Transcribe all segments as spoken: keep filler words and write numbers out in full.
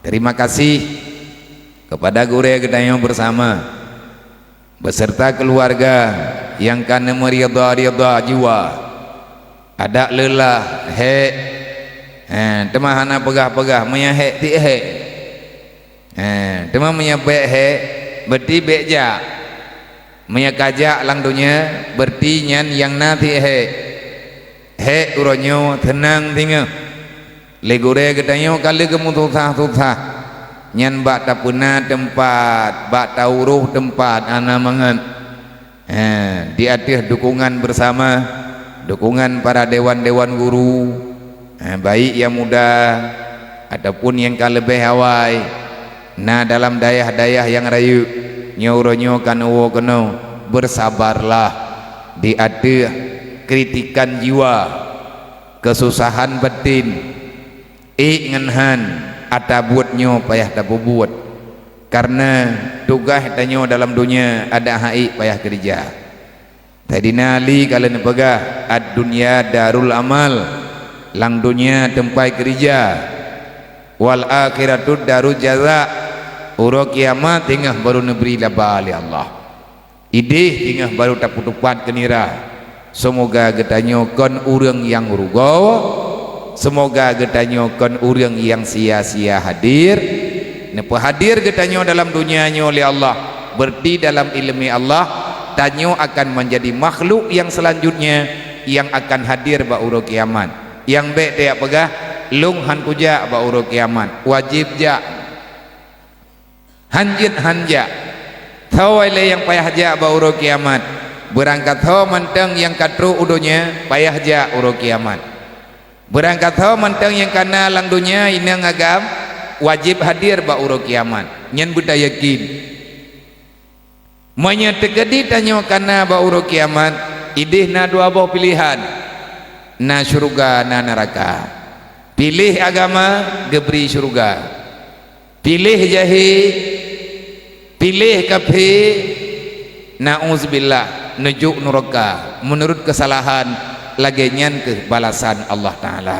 Terima kasih kepada gurée geutanyoe bersama beserta keluarga nyang ka neumeuridha-ridha jiwa. Adak leulah, hék, eh, teuma hana peugah-peugah, meunyo hék tieb hék. Eh, teuma meunyo bék hék, berarti bék jak. Meunyo ka jak lam donya, berarti nyan nyang na tieb hék. Hék uroe nyoe, seunang singoh. Lé gurée geutanyoe ka lheueh geumeususah-susah, nyan bak tapeuna teumpat, bak tauroh teumpat hana mangat. Eh, di ateueh dukungan bersama, dukungan para dewan-dewan guru, eh, baik nyang muda ataupun nyang ka leubeh awai, na dalam dayah-dayah nyang rayeuk, nyoe uroe nyoe ka neuwoe keunoe, bersabarlah di ateueh kritikan jiwa, keususahan batin, ék ngon han, ata buet nyoe payah tapeubuet. Kareuna tugaih tanyoe dalam donya adak han ék payah keurija. Saidina Ali ka lheueh neupeugah, "Ad-dunya darul amal," lam donya teumpat keurija, "wal akhiratu darul jaza," uroe kiamat singoh barô neubri laba lé Allah. Idéh singoh barô tapeuteupat keu nira. Seumoga geutanyoe kon ureuëng nyang rugoe, seumoga geutanyoe kon ureuëng nyang sia-sia hadir. Neupeuhadir geutanyoe dalam donya nyoe lé Allah, berarti dalam iéleumé Allah, tanyoe akan menjadi makhluk nyang seulanjutnya nyang akan hadir bak uroe kiamat. Nyang bék tajak peugah, "Lôn han kujak bak uroe kiamat." Wajéb jak. Han jeuet han jak. Soe lé nyang payah jak bak uroe kiamat? Beurangkat soe mantong nyang ka trok u donya payah jak uroe kiamat. Beurangkat soe mantong nyang ka na lam donya inong agam, wajéb hadir bak uroe kiamat. Nyan beutayakin. Meunyoe teukeudi tanyoe ka na bak uroe kiamat, idéh na dua boh piléhan. Na syeuruga, na neuraka. Piléh agama, geubri syeuruga. Piléh jahé, piléh kafé, na'uzubillah, neujok neuraka meunurot keusalahan, lagée nyan kheueh balasan Allah Taala.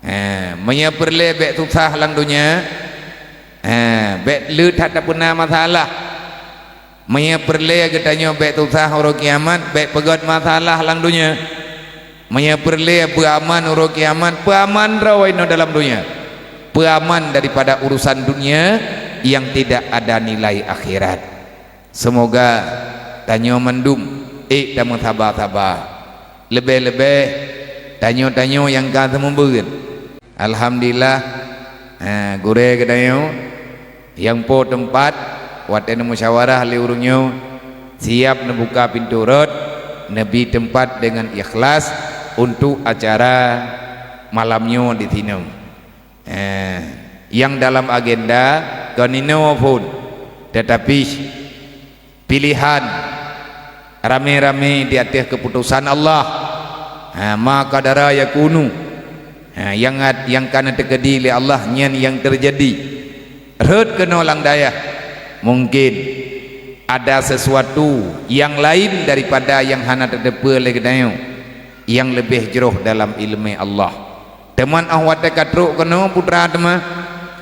Eh, meunyoe peureulée bék susah lam donya, eh, bék le that tapeuna masalah. Meunyoe peureulée geutanyoe bék susah uroe kiamat, bék peugét masalah lam donya. Meunyoe peureulée peuaman uroe kiamat, peuaman droe inoe dalam donya. Peuaman daripada urusan dunia yang tidak ada nilai akhirat. Seumoga tanyoe mandum ék tameusaba-saba. Leubeh-leubeh tanyoe-tanyoe nyang ka seumeubeuet. Alhamdulillah, ha, gurée geutanyoe nyang po teumpat watée neumusyawarah lé ureuëng nyoe siab neubuka pintoe rot, neubi teumpat deungon ikhlas untuk acara malam nyoe di sinoe. Eh, nyang dalam agenda kon inoe phon, teutapi piléhan ramé-ramé di ateueh keuputosan Allah. Ha, ma qadara yakunu. Ha, nyang at-, nyang ka neuteukeudi lé Allah nyan nyang teujadi. Rhot keunoe lam dayah, mungken ada sesuatu nyang laén daripada nyang hana tateupeue lé geutanyoe, nyang leubeh jroh dalam iéleumé Allah. Teuma óh watée ka trok keunoe putra teuma,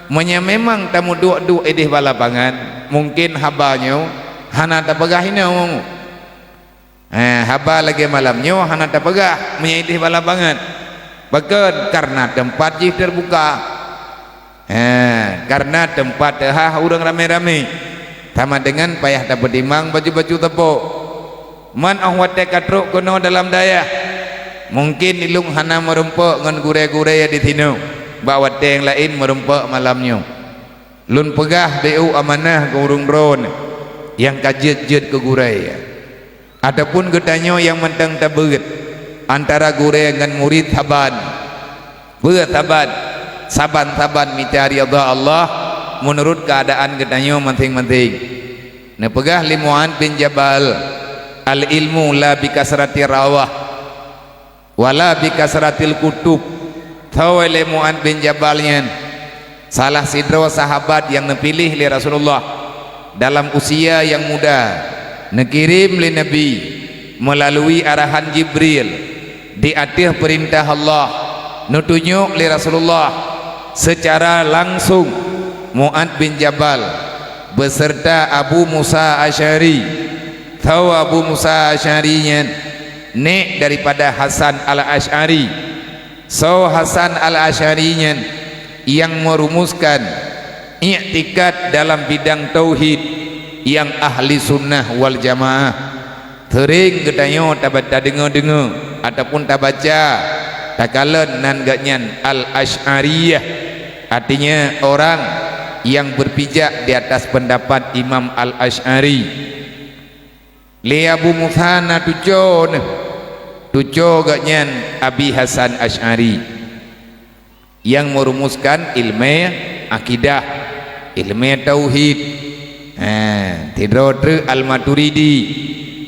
meunyoe memang tameuduek-duek idéh bak lapangan, mungken haba nyoe hana tapeugah inoe. Eh, haba lagée malam nyoe hana tapeugah meunyoe idéh bak lapangan. Pakon? Kareuna teumpat jih teubuka. Eh, kareuna teumpat teuhah ureuëng ramé-ramé, sama deungon payah tapeutimang baju-baju teupok. Man óh watée ka trok keunoe dalam dayah, mungken ilôn hana meurumpok ngon gurée-gurée di sinoe bak watée nyang laén meurumpok malam nyoe. Lôn peugah beu amanah keu ureuëng droeneueh nyang ka jeuet-jeuet keu gurée, ataupun geutanyoe nyang mantong tabeuet antara gurée ngon murit saban. Peue saban? Saban-saban mita ridha Allah meunurot keuadaan geutanyoe maséng-maséng. Neupeugah lé Mu'adz bin Jabal, "Al-ilmu la bi kasrati rawah, wala bi kasratil kutub." Tho lé Mu'adz bin Jabal nyan, salah sidroe sahabat nyang neupiléh lé Rasulullah dalam usia nyang muda, neukirém lé Nabi meulalui arahan Jibril di ateueh peurintah Allah, neutunyok lé Rasulullah seucara langsong Mu'adz bin Jabal beserta Abu Musa Asy'ari. Soe Abu Musa Asy'ari nyan? Nek daripada Hasan Al-Asy'ari. Soe Hasan Al-Asy'ari nyan? Nyang merumuskan iktikad dalam bidang tauhid nyang ahli sunnah wal jamaah. Seuring geutanyoe taba-, tadeungoe-deungoe ataupun tabaca, takalon nan geuhnyan Al-Asy'ariyah, artinya orang yang berpijak di atas pendapat Imam Al-Asy'ari. Lé Abu Musa na tuco neuh, tuco geuhnyan Abi Hasan Asy'ari. Nyang merumuskan ilmè akidah, ilmè tauhid. Ha, sidroe treuk Al-Maturidi,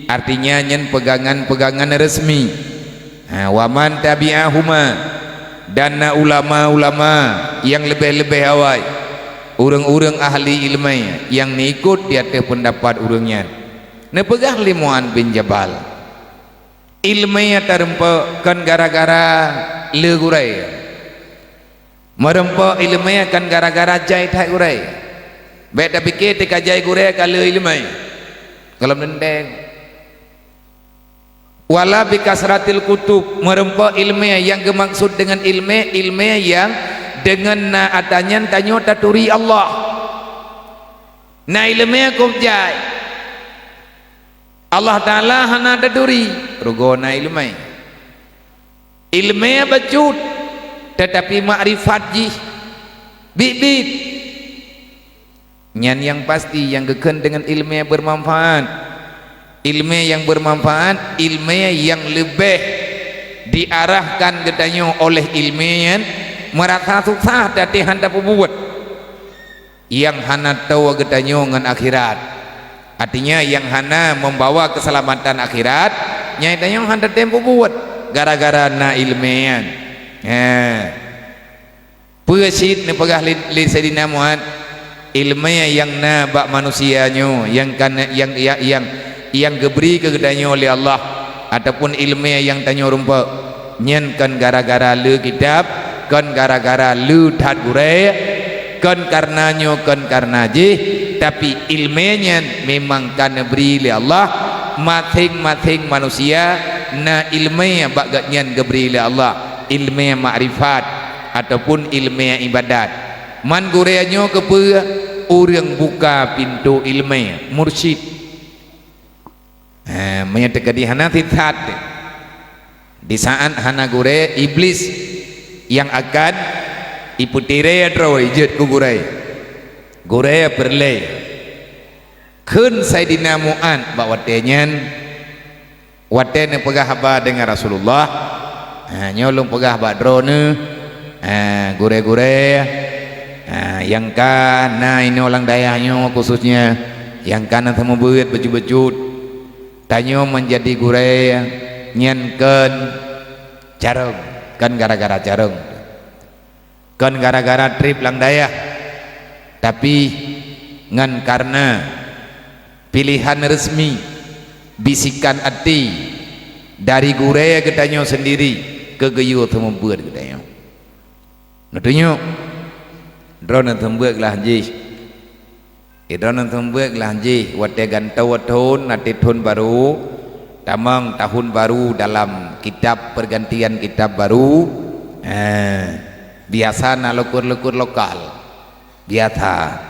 artinya nyan peugangan-peugangan resmi. Ha, wa man tabi'ahuma, dan na ulama-ulama nyang leubeh-leubeh awai, ureuëng-ureuëng ahli ilmè nyang neuikot di ateueh peundapat ureuëng nyan. Neupeugah lé Mu'adz bin Jabal, Ilmè tarumpok kon gara-gara le gurèe. Meurumpok ilmè kon gara-gara jai that gurèe. Bèk tapike teuka jai gurèe ka le ilmè. Gohlom teuntèe. Wala bi kasratil kutub, meurumpok ilmè nyang geumaksud deungon ilmè, ilmè nyang deungon na atra nyan tanyoe taturi Allah. Na ilmè kôb jai. Allah Taala hana taturi, rugoe na ilmè. Ilmè bacut, teutapi makrifat jih biet-biet. Nyan nyang pasti nyang geukheun deungon ilmè beumanfaat. Ilmè nyang beumanfaat, ilmè nyang leubeh diarahkan geutanyoe oleh ilmè nyan meurasa susah tapi hana tapeubuet. Nyang hana toe geutanyoe ngon akhirat. Artinya nyang hana membawa keuseulamatan akhirat, nyan tanyoe hana tem peubuet gara-gara na ilmè nyan. Ha. Peue cit neupeugah lé, lé Saidina Mu'adz, ilmè nyang na bak manusia nyoe, nyang ka na, nyang, nyang, nyang, nyang geubri keu geutanyoe lé Allah, ataupun ilmè nyang tanyoe rumpok. Nyan kon gara-gara le kitab, kon gara-gara le that gurèe, kon kareuna nyoe, kon kareuna jih, tapi ilmè nyan memang ka neubri lé Allah. Maséng-maséng manusia na ilmè bak geuhnyan geubri lé Allah, ilmè makrifat ataupun ilmè ibadat. Man gurèe nyoe keupeue? Ureuëng buka pintoe ilmè, mursyid. Ha, meunyoe teukeudi hana sisat, di saat hana gurèe, Iblis nyang akan ipeutirèe droe jeuet keu gurèe. Gurèe peureulèe. Kheun Saidina Mu'adz bak watèe nyan, watèe neupeugah haba deungon Rasulullah, "Ha, nyoe lôn peugah bak droeneuh, ha, gurèe-gurèe, ha, nyang ka na inoe lam dayah nyoe khususnya, nyang ka na seumeubeuet bacut-bacut, tanyoe meujadi gurèe nyan kon carông, kon gara-gara carông." Kon gara-gara treb lam dayah, tapi ngon kareuna piléhan resmi, bisikan até dari gurèe geutanyoe seundiri keu geuyue seumeubeuet geutanyoe. Neutunyok, droeneuh seumeubeuet glah jih. Droeneuh seumeubeuet glah jih watèe gantoe thôn, até thôn barô, tamong tahun baru dalam kitab pergantian kitab baru, eh, biasa na leukur-leukur lokal. Biasa.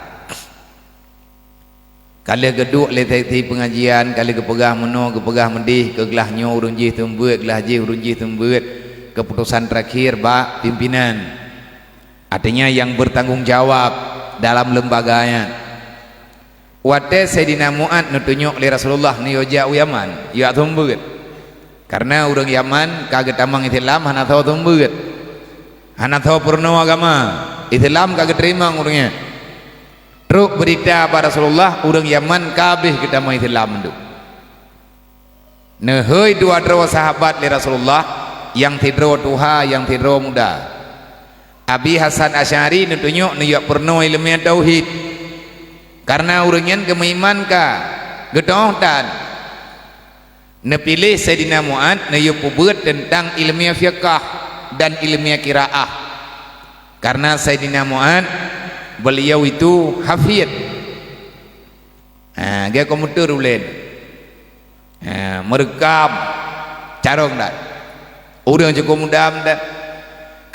Ka lheueh geuduek lé seksi pengajian, ka lheueh geupeugah meunoe, geupeugah meudéh, keu glah nyoe ureuëng jih seumeubeuet, glah jih ureuëng jih seumeubeuet, keputusan terakhir bak pimpinan. Artinya nyang bertanggung jawab dalam lembaga nyan. Watèe Saidina Mu'adz neutunyok lé Rasulullah neuyue jak u Yaman, jak seumeubeuet. Kareuna ureuëng Yaman ka geutamong Islam hana soe seumeubeuet. Hana soe peurunoe agama, Islam ka geuteurimong ureuëng nyan. Trok beurita bak Rasulullah, ureuëng Yaman ka habéh geutamong Islam mandum. Neuhôi dua droe sahabat lé Rasulullah, nyang sidroe tuha, nyang sidroe muda. Abi Hasan Asy'ari neutunyok neuyue peurunoe ileumèe tauhid. Kareuna ureuëng nyan geumeuiman ka, geutoh tan. Neupiléh Saidina Mu'adz neuyue peubeuet teuntang ileumèe fiqah dan ileumèe qiraah. Kareuna Saidina Mu'adz Beliau itu hafid. Ha, gaya komputer ulèe. Ha, meureukam carông that. Ureueng cukôp muda mantong.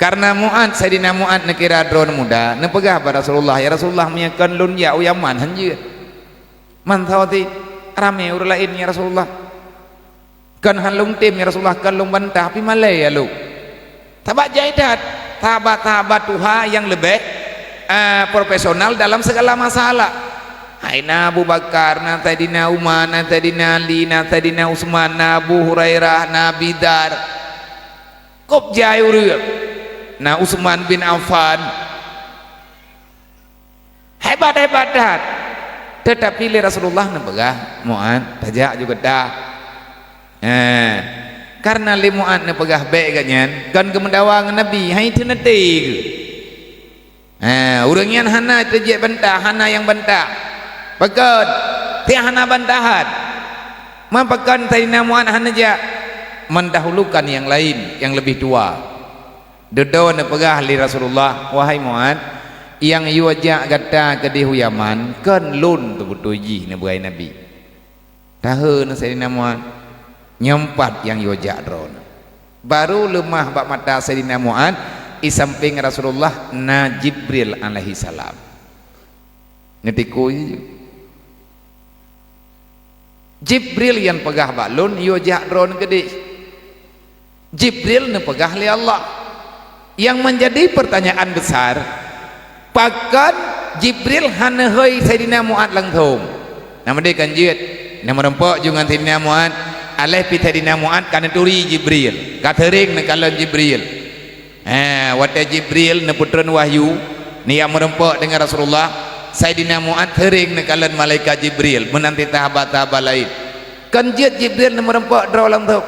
Karena Mu'ad, Saidina Mu'ad neukira droeneuh muda, neupeugah bak Rasulullah, "Ya Rasulullah, meunyoe kon lôn jak u Yaman, han jeuet. Mantong ti ramé ureueng laén, ya Rasulullah." Kon han lôn tem, ya Rasulullah, kon lôn bantah, tapi malèe ya lôn. Sabab jai that, sahabat-sahabat tuha nyang leubeh, eh, profesional dalam segala masalah. Hai, na Abu Bakar, na Saidina Umar, na Saidina Ali, na Saidina Utsman, na Abu Hurairah, na Abi Dzar. Kôb jai ureueng. Na Utsman bin Affan. Hebat-hebat that. Tetapi lé Rasulullah neupeugah, "Mu'ad, tajak ju gata." Eh, karena lé Mu'ad neupeugah bèk geuh nyan, kon geumeudawa ngon Nabi, hai teuneutée geuh. Eh, ureueng nyan hana teujeuet bantah, hana nyang bantah. Pakon? Tiah hana bantahan. Man pakon Saidina Mu'ad hana jak? Mendahulukan yang lain, yang lebih tua. Dudoe neupeugah lé Rasulullah, "Wahai Mu'ad, nyang yue jak gata keudeh u Yaman, kon lôn teubeutôi jih," neupeugah Nabi. Tahe na Saidina Mu'ad, "Nyoe pat nyang yue jak droeneuh." Baru leumah bak mata Saidina Mu'ad, i sampéng Rasulullah na Jibril alaihissalam. Neutikui. Jibril nyang peugah bak lôn, "Yue jak droeneuh keudeh." Jibril neupeugah lé Allah. Yang menjadi pertanyaan besar, pakon Jibril hana hôi Saidina Mu'ad langsông? Nama dia kan jeuet? Nama rempok jungan Saidina Mu'ad, aléh pi Saidina Mu'ad ka neuturi Jibril, ka seuring neukalon Jibril. Ha, watèe Jibril neupeutron wahyu, neujak meureumpok deungon Rasulullah, Saidina Mu'ad seuring neukalon malaikat Jibril, meunan cit sahabat-sahabat laén. Kon jeuet Jibril neumeureumpok droe langsông.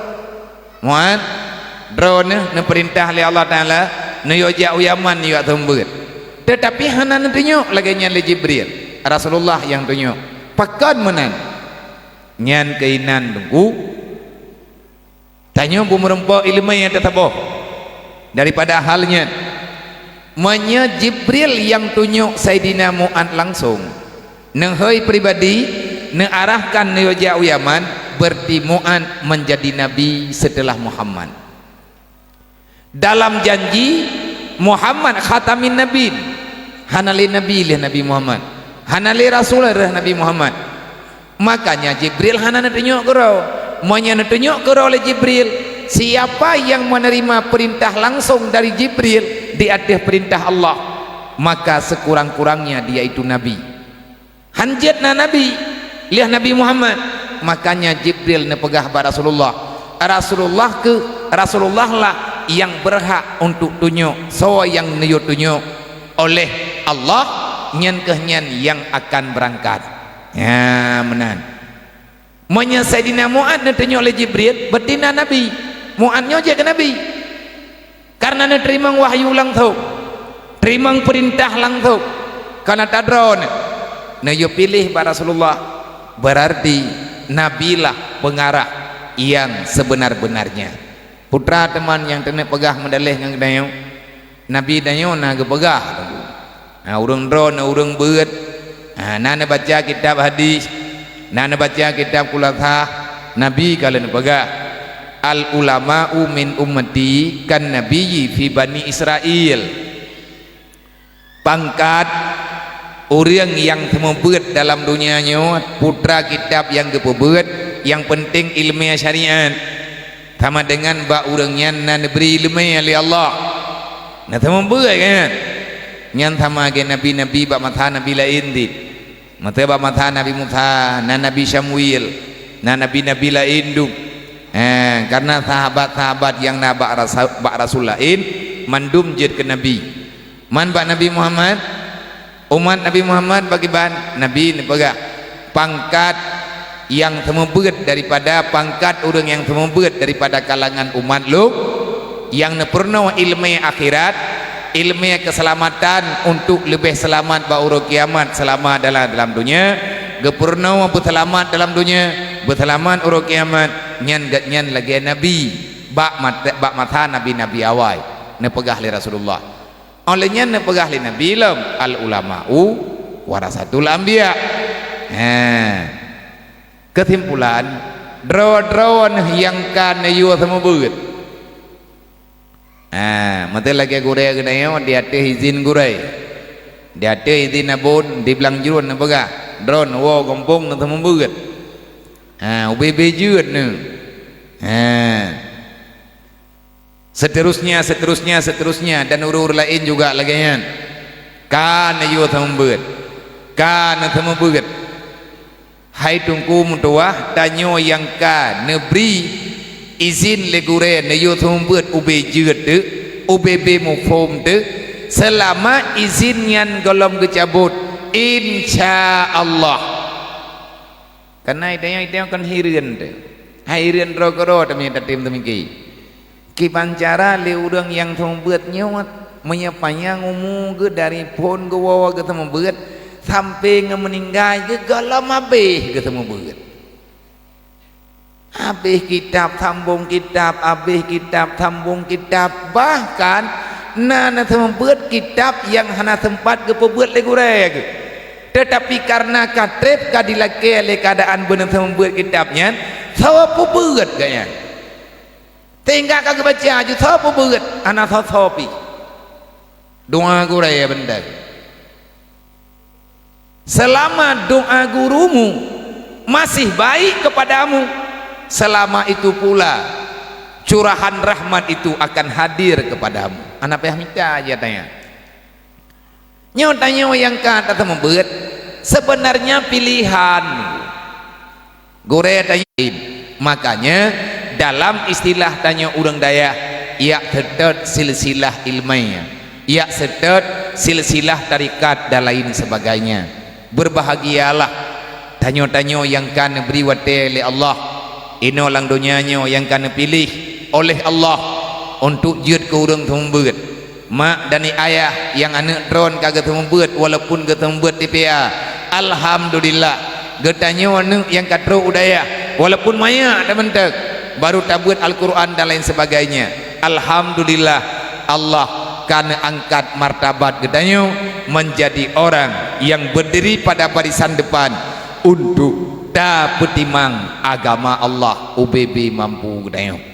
"Mu'ad, droeneuh neupeurintah lé Allah Taala, neuyue jak u Yaman, neuyue seumeubeuet." Teutapi hana neutunyok lagèe nyan lé Jibril, Rasulullah nyang tunyok. Pakon meunan? Nyan keuh inan Teungku. Tanyoe beumeureumpok iéleumé nyang teusaboh daripada hal nyan. Meunyoe Jibril nyang tunyok Saidina Mu'ad langsông, neuhôi pribadi, neuarahkan neuyue jak u Yaman, berarti Mu'ad menjadi nabi setelah Muhammad. Dalam janji, Muhammad khatamin nabiyyin, hana lé nabi lheueh Nabi Muhammad, hana lé rasul lheueh Nabi Muhammad. Makanya Jibril hana neutunyok keudroe. Meunyoe neutunyok keudroe lé Jibril, siapa yang menerima perintah langsung dari Jibril di ateueh perintah Allah, maka sekurang-kurangnya dia itu nabi. Han jeuet na nabi lheueh Nabi Muhammad. Makanya Jibril neupeugah bak Rasulullah, Rasulullah keu, Rasulullah lah yang berhak untuk tunyok soe nyang neuyue tunyok oleh Allah, nyan keuh nyan nyang akan beurangkat. Nyan meunan. Meunyoe Saidina Mu'ad neutunyok lé Jibril, berarti na nabi. Mu'ad nyoe jeuet keu nabi. Karena neuteurimong wahyu langsông, teurimong peurintah langsông. Kana ta droeneuh neuyue piléh bak Rasulullah, berarti nabilah pengarah yang sebenar-benarnya. Putra teuma nyang teuneuk peugah meudaleh ngon geutanyoe, Nabi tanyoe na geupeugah, ha, ureuëng droeneuh ureuëng beuet, ha, na neubaca kitab hadis, na neubaca kitab Khulasah, Nabi ka lheueh neupeugah, "Al ulama'u min ummati kan nabiyyi fi Bani Israil." Pangkat ureuëng nyang seumeubeuet dalam donya nyoe, putra kitab nyang geupeubeuet, nyang peunteng iéleumé syariat, sama deungon bak ureuëng nyan na neubri iéleumé lé Allah. Na seumeubeuet kan? Nyan sama lagée nabi-nabi bak masa nabi laén cit. Masa bak masa Nabi Musa, na Nabi Samuel, na nabi-nabi laén dum. Eh, karena sahabat-sahabat nyang na bak rasa-, bak rasul laén, mandum jeuet keu nabi. Man bak Nabi Muhammad, umat Nabi Muhammad pakriban, Nabi neupeugah, pangkat nyang seumeubeuet daripada, pangkat ureuëng nyang seumeubeuet daripada kalangan umat lôn, nyang neupeurunoe iéleumé akhirat, iéleumé keuseulamatan untuk leubeh seulamat bak uroe kiamat seulama dalam, dalam donya, geupeurunoe beuseulamat dalam donya, beuseulamat uroe kiamat, nyan gobnyan lagée nabi bak mat-, bak masa nabi-nabi awai, neupeugah lé Rasulullah. Óh lheueh nyan neupeugah lé Nabi lom, "Al-ulama'u warasatul anbiya." Ha. Keusimpulan, droe-droe neuh nyang ka neuyue seumeubeuet. Ha, meuteulagée gurée geutanyoe di ateueh izin gurée. Di ateueh izin abon, di blang jroh neupeugah, "Droeneuh woe gampông neuseumeubeuet." Ha, ubé-bé jeuet neuh. Ha. Seterusnya, seterusnya, seterusnya, dan ureuëng-ureuëng laén juga lagée nyan. Ka neuyue seumeubeuet. Ka neuseumeubeuet. Hai Teungku meutuwah, tanyoe nyang ka neubri izin lé gurée neuyue seumeubeuet ubé jeuet teuk, ubé-bé muphom teuk, seulama izin nyan gohlom geucabot, insya Allah. Kareuna tanyoe, tanyoe kon hireuen teuh. Hai hireuen droe keudroe teumé tatem teumiki. Kiban cara lé ureuëng nyang seumeubeuet nyoe, meunyoe panyang umu geuh dari phon geuwoe geuseumeubeuet, sampoe ngon meuninggai geuh gohlom habéh geuseumeubeuet. Habéh kitab sambong kitab, habéh kitab sambong kitab, bahkan na neuseumeubeuet kitab nyang hana seumpat geupeubeuet lé gurée geuh. Teutapi kareuna ka treb ka dilakée lé keuadaan beuneuseumeubeuet kitab nyan, soe peubeuet geuh nyan. Sehingga ka geubaca ju soe peubeuet, hana soe-soe pih. Doa gurée beunteng. Selama doa gurumu masih baik kepadamu, selama itu pula curahan rahmat itu akan hadir kepadamu. Hana payah mita aja tanya. Nyoe tanyoe nyang ka taseumeubeuet, sebenarnya pilihan. Gurée tanyoe. Makanya, dalam istilah tanyoe ureuëng dayah, jak seutôt silsilah ileumèe, jak seutôt silsilah tarekat dan lain sebagainya. Berbahagialah tanyoe-tanyoe nyang ka neubri watée lé Allah inoe lam donya nyoe nyang ka neupiléh oleh Allah untuk jeuet keu ureuëng seumeubeuet. Mak dan ayah nyang aneuëk droen ka geuseumeubeuet walaupun geuseumeubeuet tipe A, alhamdulillah. Geutanyoe aneuëk nyang ka trok u dayah walaupun manyak that mantong, baru tabeuet Al-Quran dan lain sebagainya. Alhamdulillah, Allah ka neuangkat martabat geutanyoe menjadi orang yang berdiri pada barisan depan untuk tapeutimang agama Allah ubé-bé mampu geutanyoe.